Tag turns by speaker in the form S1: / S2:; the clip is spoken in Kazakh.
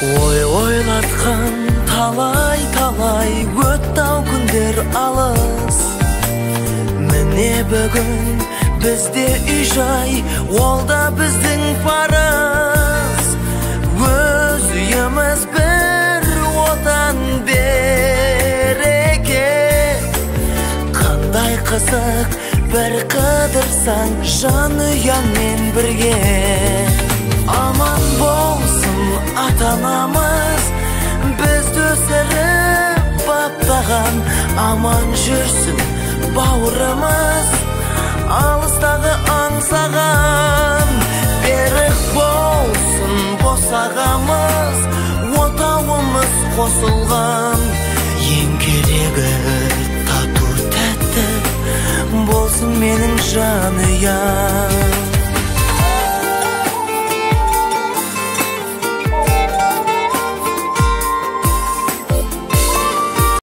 S1: Ой ойлатқан талай-талай өтті-ау күндер алыс. Міне бүгін бізде үй жай, ол да біздің парыз. Өз үйіміз бір отан береке. Қандай қызық бір қыдырсаң жанұяңмен бірге. Аман болсын ата-анамыз, бізді өсіріп баптаған. Аман жүрсін бауырымыз, алыстағы аңсаған. Берік болсын босағамыз, отауымыз қосылған. Ең керегі тату тәтті болсын менің жанұям.